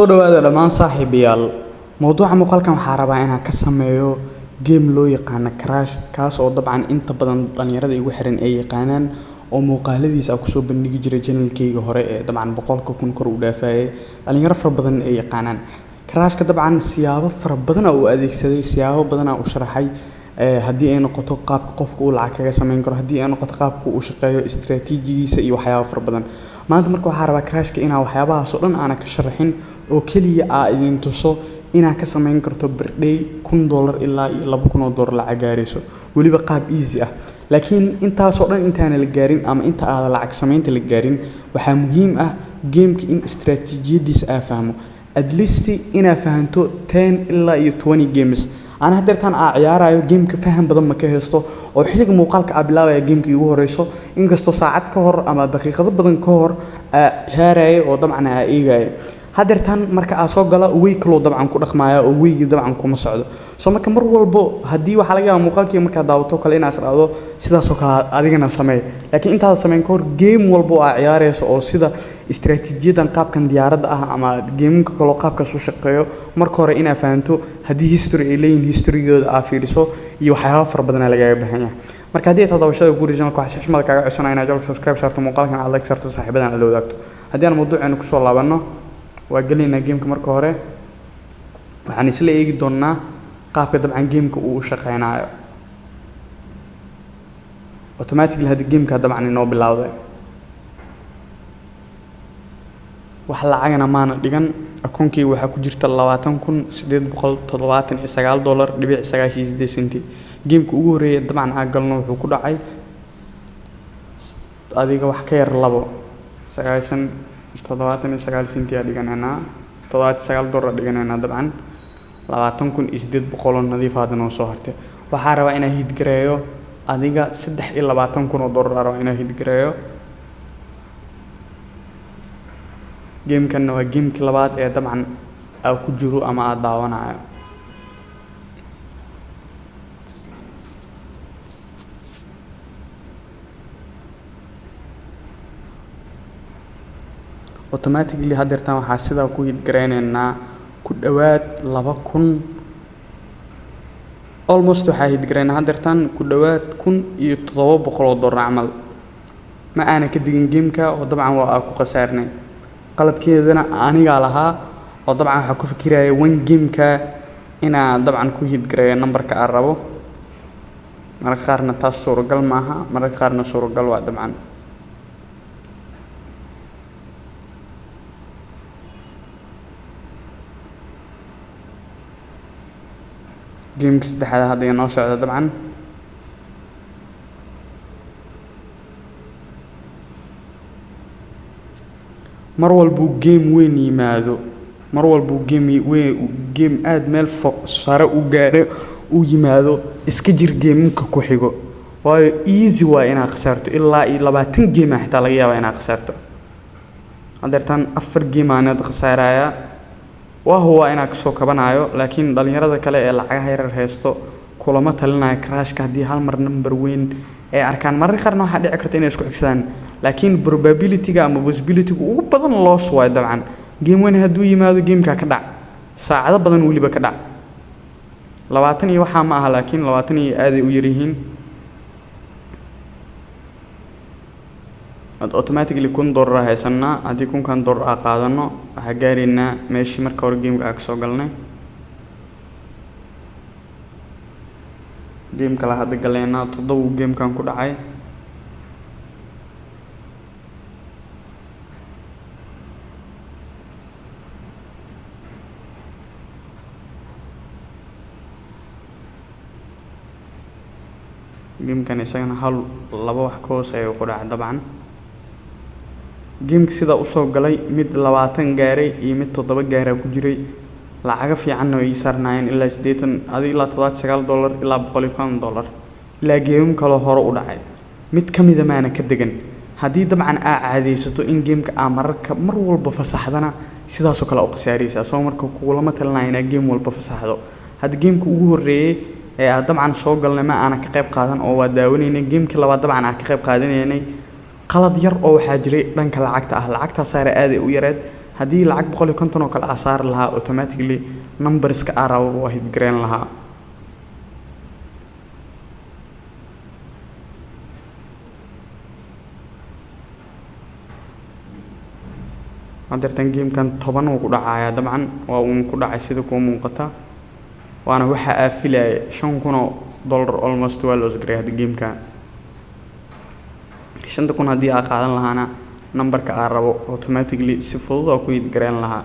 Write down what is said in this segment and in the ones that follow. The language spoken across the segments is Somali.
Soo dhawaada dhammaan saaxiibayaal. Mowduuca muuqaalkan waxaa rabaa inaan ka sameeyo game loo yaqaano Crash, kaas oo dabcan inta badan dhalinyarada igu xiran ay yaqaanaan, oo muuqaaladiisa aan kusoo bandhigi jiray channelkayga hore ee dabcan 100,000 kor u dhaafayay, dhalinyaro fara badan ay yaqaanaan. Crashka dabcan siyaabo fara badan u adeegsaday, siyaabo badan u sharaxay, haddii ay noqoto qaabka qofka uu lacag kaga samayn karo, haddii ay noqoto qaabka uu u shaqeeyo, istiraatiijigiisa iyo waxyaabo fara badan. Maanta marka waxaa rabaa Crashka inaan waxyaabahaas oo dhan aanan ka sharaxin, oo keliya aa idin tuso inaad ka samayn karto per day $1,000 ilaa iyo $2,000 lacag gaarayso, weliba qaab easy ah. Laakiin intaasoo dhan intaana la gaarin ama inta aadan lacag samaynta la gaarin, waxaa muhiim ah gameka in istiraatiijiyadiisa aa fahmo, at least inaad fahanto 10 ilaa iyo 20 games. Ana haddeertaan aa ciyaarayo gameka faham badan ma ka haysto, oo xilliga muuqaalka aa bilaabaya gameka iigu horeyso, inkastoo saacad ka hor ama daqiiqado badan ka hor aa ciyaaraya oo dabcan aa eegaya. Haddeertaan marka aa soo gala way kaloo dabcan ku dhaqmaya oo weygii dabcan kuma socdo. Soo marka mar walbo haddii waxaa laga yaabaa muuqaalkii markaad daawato kale inaad is dhahdo sidaasoo kale adigana sameey, laakiin intaada samayn ka hor game walbo oo aa ciyaarayso oo sida istiraatiijiyadan qaabkan diyaaradda ah ama gameamka kaloo qaabkaas u shaqeeyo, marka hore inaad fahanto haddii history ay leeyihin, historygooda aa fiiriso iyo waxyaaba fara badanaa lagaaga baahan yahay. Marka haddii ay tahay daawashada guuri channelka, waxaa si xushmada kaaga codsanaya inaad channelka subscribe saarto, muuqaalkan aad like saarto, saaxiibadan aad la wadaagto. Haddii aan mawduuceena kusoo laabanno, waa gelaynaa gameka. Marka hore waxaan isla eegi doonnaa qaabka dabcan gameka uu u shaqeynayo. Automatically hadda gameka dabcan inoo bilowday, wax lacagana maana dhigan. Akoonkayga waxaa ku jirta $20,879.98. Gameka ugu horreeya dabcan aan galno wuxuu ku dhacay adiga wax ka yar labo sagaashan, 79 senti aa dhiganaynaa, $79 aa dhiganaynaa. Dabcan 20,800 oo nadiif hadda noo soo hartay. Waxaa rabaa inaan hit gareeyo adiga $23,000 aa rabaa inaan hit gareeyo. Gamekanna waa gamekii labaad ee dabcan aa ku jiro ama aa daawanayo. Automatically haddeertaan waxaa sidaa ku hit gareyneynaa ku dhowaad 2,000 almost. Waxaa hit gareynaa haddeertaan ku dhowaad $1,700 camal. Ma aanan ka digin gameka oo dabcan waa aa ku khasaarnay. Qaladkeedana anigaa lahaa, oo dabcan waxaa ku fikiraya one gameka inaa dabcan ku hit gareeyo numberka aan rabo. Mararka qaarna taas suuragal maaha, mararka qaarna suuragal waa dabcan. Gameka saddexaad hadda inoo socda dabcan. Mar walbuu game weyn yimaado, mar walbuu game weyn, game aada meel fo sare u gaaro uu yimaado, iska jir gameamka ku xigo, waayo easy waa inaad khasaarto. Ilaa iyo 20 game ah xitaa laga yaabaa inaad khasaarto. Haddeertaan afar game aan hadda khasaarayaa, waa huwa inaan kasoo kabanayo, laakiin dhalinyarada kale ee lacagaha yaryar haysto kulama talinayo Crashka. Haddii hal mar number weyn ay arkaan, mararka qaarna waxaa dhici karta inay isku xigsadaan, laakiin probability-ga ama possibility-ga ugu badan loss waayo. Dabcan game weyn hadduu yimaado, gamekaa ka dhac, saacado badan weliba ka dhac. 20 iyo waxaa ma aha, laakiin 20 iyo aaday u yaryihiin. Automatically $1,000 haysanaa. Haddii kunkan dollar aa qaadano, waxaa gaaraynaa meeshii marka hore gameka aa kasoo galnay. Game kale hadda galeynaa, 7 uu gamekan ku dhacay. Gamekan isagana hal laba wax ka hooseeya ku dhacay. Dabcan gameka sidaa usoo galay, mid 20 gaaray iyo mid 7 gaaraa ku jiray. Lacago fiicanna way ii saarnaayeen, ilaa 80 adi, ilaa $79, ilaa $150, ilaa geemam kaloo hore u dhacay. Mid ka mida maana ka degan. Haddii dabcan aa caadaysato in gameka aa mararka mar walba fasaxdana, sidaasoo kale u khasaaraysaa. Soo marka kugulama talinaya inaad game walba fasaxdo. Hadda gameka ugu horreeyay ee aan dabcan soo galnay ma aanan ka qayb qaadan oo waa daawanaynay. Gamekii labaad dabcan aan ka qayb qaadanaynay, qalad yar oo waxaa jiray dhanka lacagta ah. Lacagtaa saare aaday u yareed. Haddii lacag 150 oo kale aa saari lahaa, automatically numberska aa rabo waa hit gareyn lahaa. Hadeertan gamekan 10 wuu ku dhacayaa. Dabcan waa uun ku dhacay sida kuu muuqata, waana waxa aa filayay. $5,000 almost waa loss garay hadda gameka. 5,000 haddii aa qaadan lahaana, numberka aa rabo automatically si fudud oo ku hit gareyn lahaa.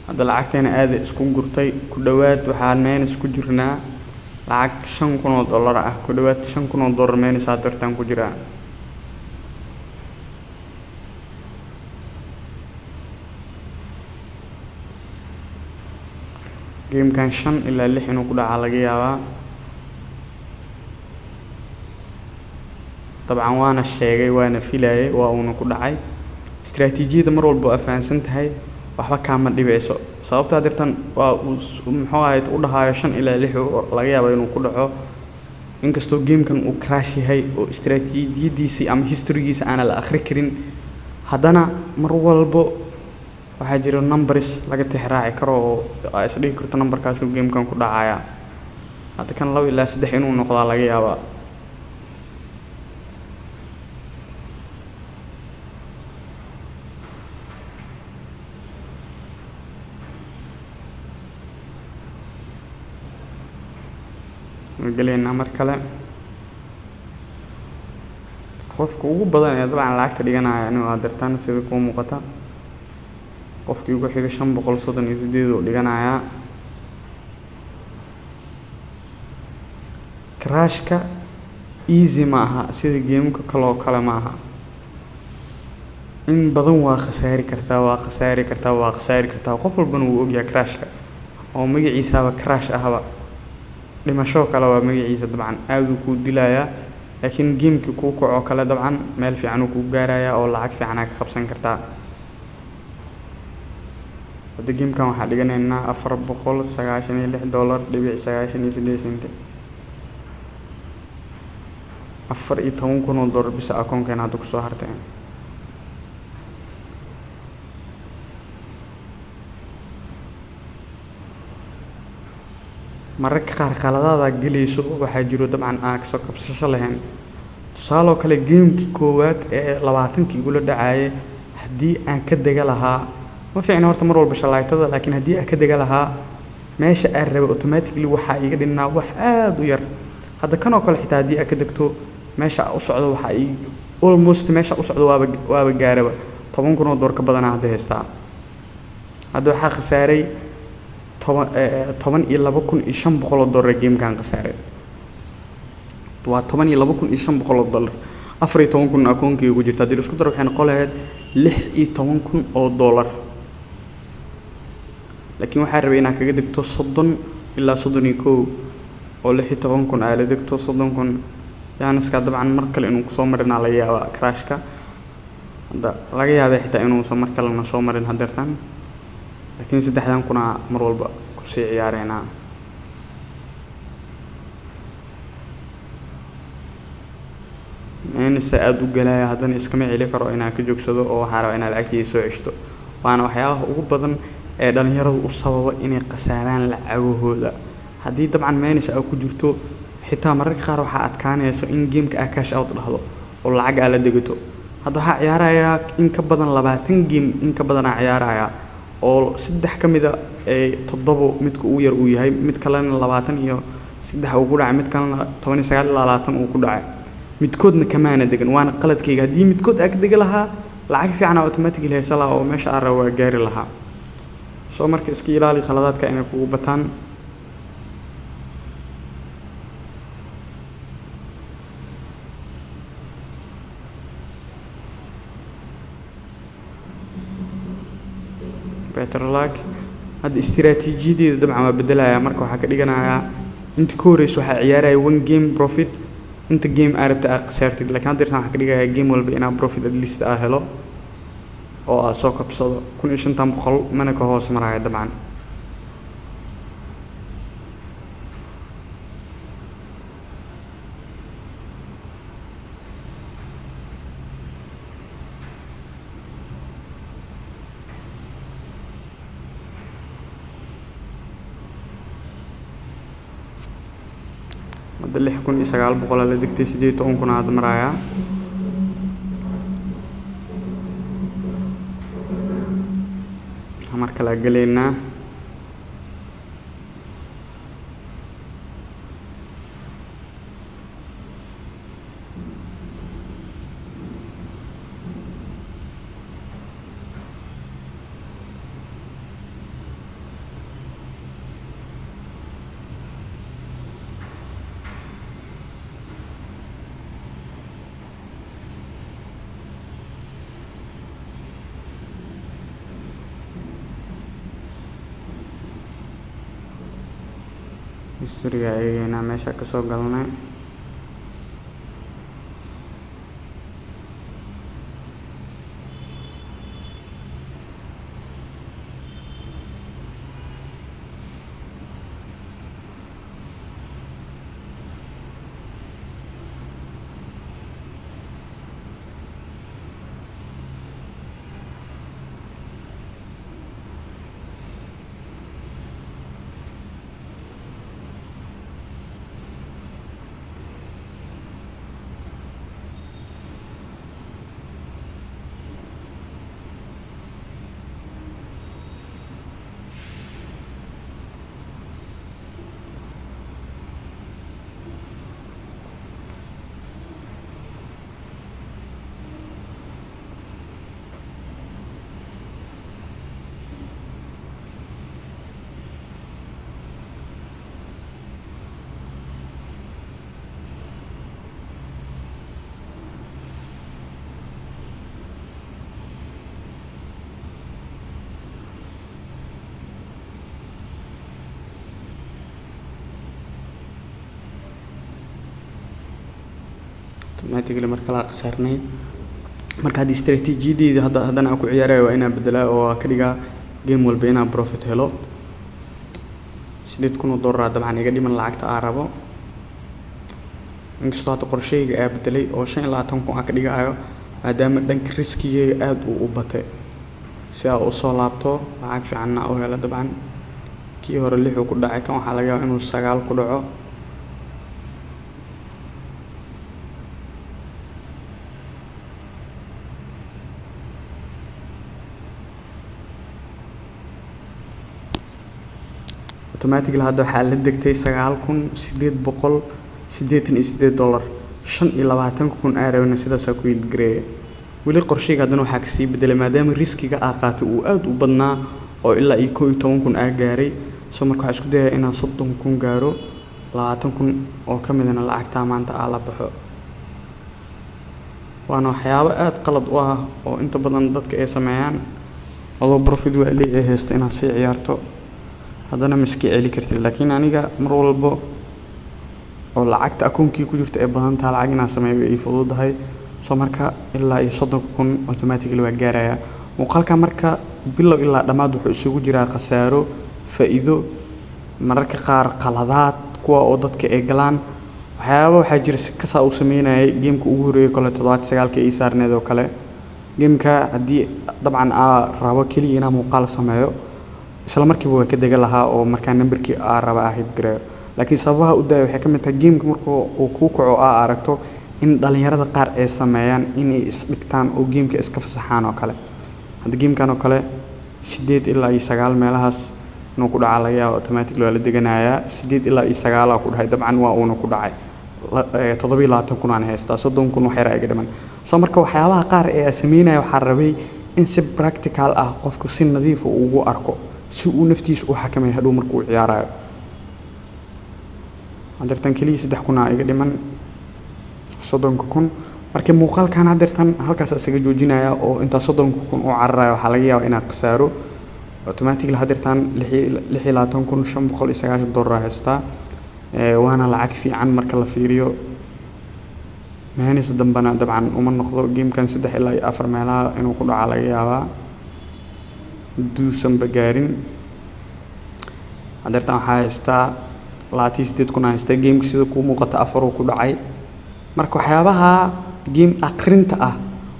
Hadda lacagteena aada isku gurtay. Ku dhawaad waxaan minus ku jirnaa lacag $5,000 ah. Ku dhawaad $5,000 minus hadeertaan ku jiraa. Gamekan 5 ilaa 6 inuu ku dhacaa laga yaabaa. Dabcan waana sheegay, waana filayay, waa uuna ku dhacay. Istaraatiijiyadda mar walba waa fahansan tahay, waxba kaama dhibeyso. Sababta hadeertan waa uu muxuu ahayd u dhahayo 5 ilaa 6 laga yaabo inuu ku dhaco, inkastoo gamekan uu crash yahay oo istaraatiijiyadiisii ama historygiisa aanan la akhri karin, haddana mar walbo waxaa jira numbers laga tixraaci karo oo aa is dhihi karto numberkaasuu gamekan ku dhacaya. Hadda kan 2 ilaa 3 inuu noqdaa laga yaabaa. Galeynaa mar kale. Qofka ugu badan ee dabcan lacagta dhiganaya inuu hadeertaan sida kuu muuqata, qofkii ugu xiga 538 uu dhiganayaa. Crashka easy ma aha, sida gameka kale oo kale ma aha. In badan waa khasaari kartaa, waa khasaari kartaa, waa khasaari kartaa. Qof walbana wuu ogyahay crashka, oo magaciisaba crash ahba, dhimasho kale waa magaciisa. Dabcan aad uu kuu dilayaa, laakiin gamekii kuu kaco kale dabcan meel fiican uu kuu gaarayaa oo lacag fiican aa ka qabsan kartaa. Hadda gamekan waxaa dhiganaynaa $496.98. $14,000 bisa akoonkeena hadda kusoo hartay. Mararka qaar khaladaada gelayso waxaa jiro dabcan aan kasoo kabsasho lahayn. Tusaale oo kale, gamekii koowaad ee 20-kii igula dhacayay, haddii aan ka dega lahaa, ma fiicna horta mar walba shalaytada, laakiin haddii aan ka dega lahaa meesha aan rabay, automatically waxaa iga dhinnaa wax aada u yar. Hadda kan oo kale xitaa haddii aad ka degto meesha u socdo, waxaa ii almost meesha u socdo waaba gaaraba. $10,000 ka badanaa hadda haystaa. Hadda waxaa khasaaray toban $12,500 gamekan khasaaray. Waa $12,500. 14,000 akoonkayga ku jirta, haddii la isku daro waxay noqon lahayd $16,000. Laakiin waxaa rabay inaad kaga degto 30 ilaa 31, oo 16,000 aa la degto 30,000. Jaaniska dabcan mar kale inuu kusoo marinaa laga yaabaa crashka. Hadda laga yaabay xitaa inuusan mar kalena soo marin hadeertan, laakiin saddexdan kuna mar walba kusii ciyaareynaa. Minus aada u galaya, haddana iskama celi karo inaan ka joogsado, oo waxaa rabaa inaad lacagtayda soo ceshto. Waana waxyaabaha ugu badan ee dhalinyaradu u sababa inay khasaaraan lacagahooda. Haddii dabcan minus aa ku jirto, xitaa mararka qaar waxaa adkaanayso in gameka aa cash out dhahdo oo lacag aa la degato. Hadda waxaa ciyaarayaa in ka badan 20 game, in ka badan aa ciyaarayaa, oo saddex ka mid a ee 7 midka ugu yar uu yahay, mid kalena 23 uu ku dhacay, mid kalena 19 ilaa 20 uu ku dhacay. Midkoodna kamaana degan, waana qaladkayga. Haddii midkood aa ka degi lahaa, lacag fiican automatically haysan lahaa oo meesha aan rabo waa gaari lahaa. Soo marka iska ilaali khaladaadka inay kugu bataan. Better luck. Hadda istiraatiijiyadeeda dabcan waa bedelayaa. Marka waxaa ka dhiganayaa, inta ka horeysa waxaa ciyaaraya one game profit, inta game aa rabta aa khasaartid, laakiin hadda waxaan ka dhigayaa game walba inaa profit at least aa helo oo aa soo kabsado. 1500 mana ka hoos maraya dabcan. Hadda 6,900 la degtay, 18,000 hadda marayaa. Mar kale galeynaa. History-ga eegeynaa meesha kasoo galnay. Automatically mar kale khasaarnay. Marka hadda istaraatiijiyadeyda hadda haddana aan ku ciyaarayo waa inaan bedelaa oo aan ka dhigaa game walba inaan profit helo. $8,000 dabcan iga dhiman lacagta aan rabo, inkastoo hadda qorsheyga aa bedelay oo 25,000 aan ka dhigayo, maadaama dhanka riskigeyga aada uu u batay, si aa usoo laabto lacag fiicanna u helo. Dabcan kii hore lixuu ku dhacay, kan waxaa laga yaabaa inuu sagaal ku dhaco. Automatically hadda waxaa la degtay $9,888. 25,000 aa rabana sidaasaa ku hit gareeya. Weli qorsheyga haddana waxaa kasii bedelay, maadaama riskiga aa qaatay uu aada u badnaa oo ilaa iyo 11,000 aa gaaray. So marka waxaa isku dayaya inaan 30,000 gaaro, 20,000 oo ka midana lacagtaa maanta aa la baxo. Waana waxyaabo aada qalad u ah oo inta badan dadka ay sameeyaan: adoo profit waali ay haysto inaad sii ciyaarto, haddana ma iska celi kartid. Laakiin aniga mar walbo oo lacagta akoonkii ku jirta ay badan tahay, lacag inaan sameeyo way ii fududahay. So marka ilaa iyo 30,000 automatically waa gaarayaa. Muuqaalka marka bilow ilaa dhammaad wuxuu isugu jiraa khasaaro, faa'iido, mararka qaar qaladaad kuwa oo dadka ay galaan. Waxyaaba waxaa jira si kasaa uu sameynayay gameka ugu horreeyay kole, 79-ka ii saarneed oo kale. Gameka haddii dabcan aa rabo keliya inaan muuqaal sameeyo, isla markiiba waa ka dega lahaa oo markaa numberkii aa raba aa hit gareeyo. Laakiin sababaha u daaya waxay ka mid tahay, gameka markuu uu kuu kaco aa aragto in dhalinyarada qaar ay sameeyaan inay isdhigtaan oo gameka iska fasaxaan oo kale. Hadda gamekan oo kale 8 ilaa iyo 9 meelahaas inuu ku dhacaa laga yaabo. Automatically waa la deganayaa. 8 ilaa iyo 9 aa ku dhahay, dabcan waa uuna ku dhacay. 27,000 aan haystaa, 30,000 wax yar aa iga dhiman. So marka waxyaabaha qaar ee aan sameynaya waxaa rabay in si practical ah qofku si nadiif ah ugu arko, si uu naftiisa u xakameeyo hadhow markuu ciyaarayo. Hadeertan keliya 3,000 aa iga dhiman 30,000. Marka muuqaalkan hadeertan halkaas isaga joojinaya oo intaa 30,000 u cararayo waxaa laga yaabaa inaan khasaaro. Automatically hadeertan $26,590 aa haystaa, waana lacag fiican marka la fiiriyo. Maanis dambena dabcan uma noqdo gamekan. 3 ilaa iyo 4 meelaha inuu ku dhaca laga yaabaa, haduusanba gaarin. Hadeertan waxaa haystaa 28,000 aa haystaa. Gameka sida kuu muuqata afaruu ku dhacay. Marka waxyaabaha game aqrinta ah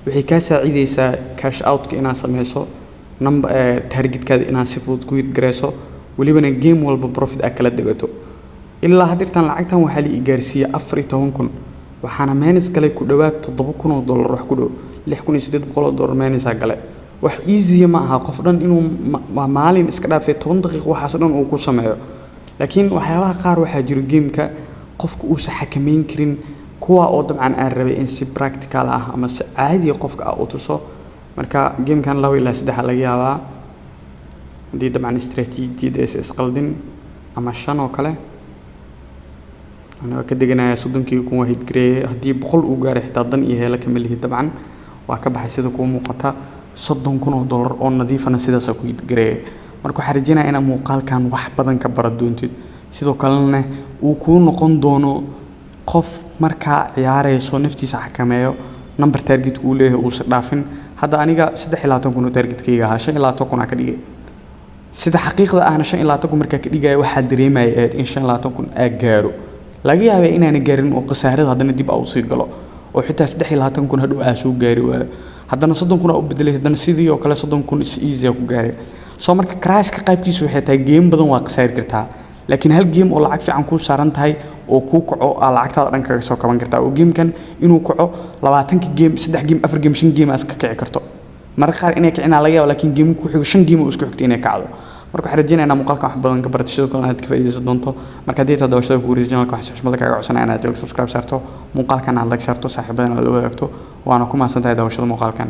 waxay kaa saacideysaa cash outka inaad sameyso, number targetkaada inaad si fudud ku hit gareyso, welibana game walba profit aad kala degato. Ilaa haddeertan lacagtan waxaa la ii gaarsiiyey 14,000, waxaana minus galay ku dhowaad $7,000, wax ku dhow $6,800 minus aa galay. Wax easy ma aha qof dhan inuu maalin iska dhaafay 10 daqiiqo waxaas dhan uu ku sameeyo. Laakiin waxyaabaha qaar waxaa jiro gameka qofka uusan xakameyn karin, kuwa oo dabcan aan rabay in si practical ah ama si caadi qofka ah u tuso. Marka gamekan laba ilaa saddex laga yaabaa, haddii dabcan istaraatiijiyadda aysan isqaldin, ama shan oo kale. Anaa ka deganaya 30,000 waa hit gareeyay. Haddii 100 uu gaaray xitaa dan iyo heelo kama lihi, dabcan waa ka baxay. Sida kuu muuqata, $30,000 oo nadiifana sidaasaa ku hit gareeyay. Marka waxaan rajeynayaa inaad muuqaalkan wax badan ka baran doontid, sidoo kalena uu kuu noqon doono qof markaa ciyaareyso naftiisa xakameeyo, number target uu leeyahay uusan dhaafin. Hadda aniga 23,000 oo targetkayga ahaa, 25,000 aa ka dhigay. Sida xaqiiqda ahna 25,000 markaa ka dhigaya, waxaa dareemaya ahayd in 25,000 aa gaaro. Laga yaabay inaana gaarin oo khasaarada haddana dib aa usii galo, oo xitaa 23,000 hadhow aa soo gaari waayo. Haddana 30,000 aa u bedelay, haddana sidii oo kale 30,000 is easy aa ku gaaray. Soo marka crashka qaybkiisu waxay tahay game badan waa khasaari kartaa, laakiin hal game oo lacag fiican kuu saaran tahay oo kuu kaco aa lacagtaada dhan kaga soo kaban kartaa. Oo gamekan inuu kaco 20-ka game, saddex game, afar game, shan game aa iska kici karto. Mararka qaar inay kicinaa laga yaabo, laakiin game ku xigo shan game oo isku xigto inay kacdo. Marka waxaan rajeynayaa inaa muuqaalkan wax badan ka baratay, sidoo kalena aad ka faa'iidaysan doonto. Marka haddii tahay daawashada kugu horreysay channelka, waxaan si xushmad kaaga codsanaya inaad channelka subscribe saarto, muuqaalkan aad like saarto, saaxiibadana aad la wadaagto. Waana ku mahadsan tahay daawashada muuqaalkan.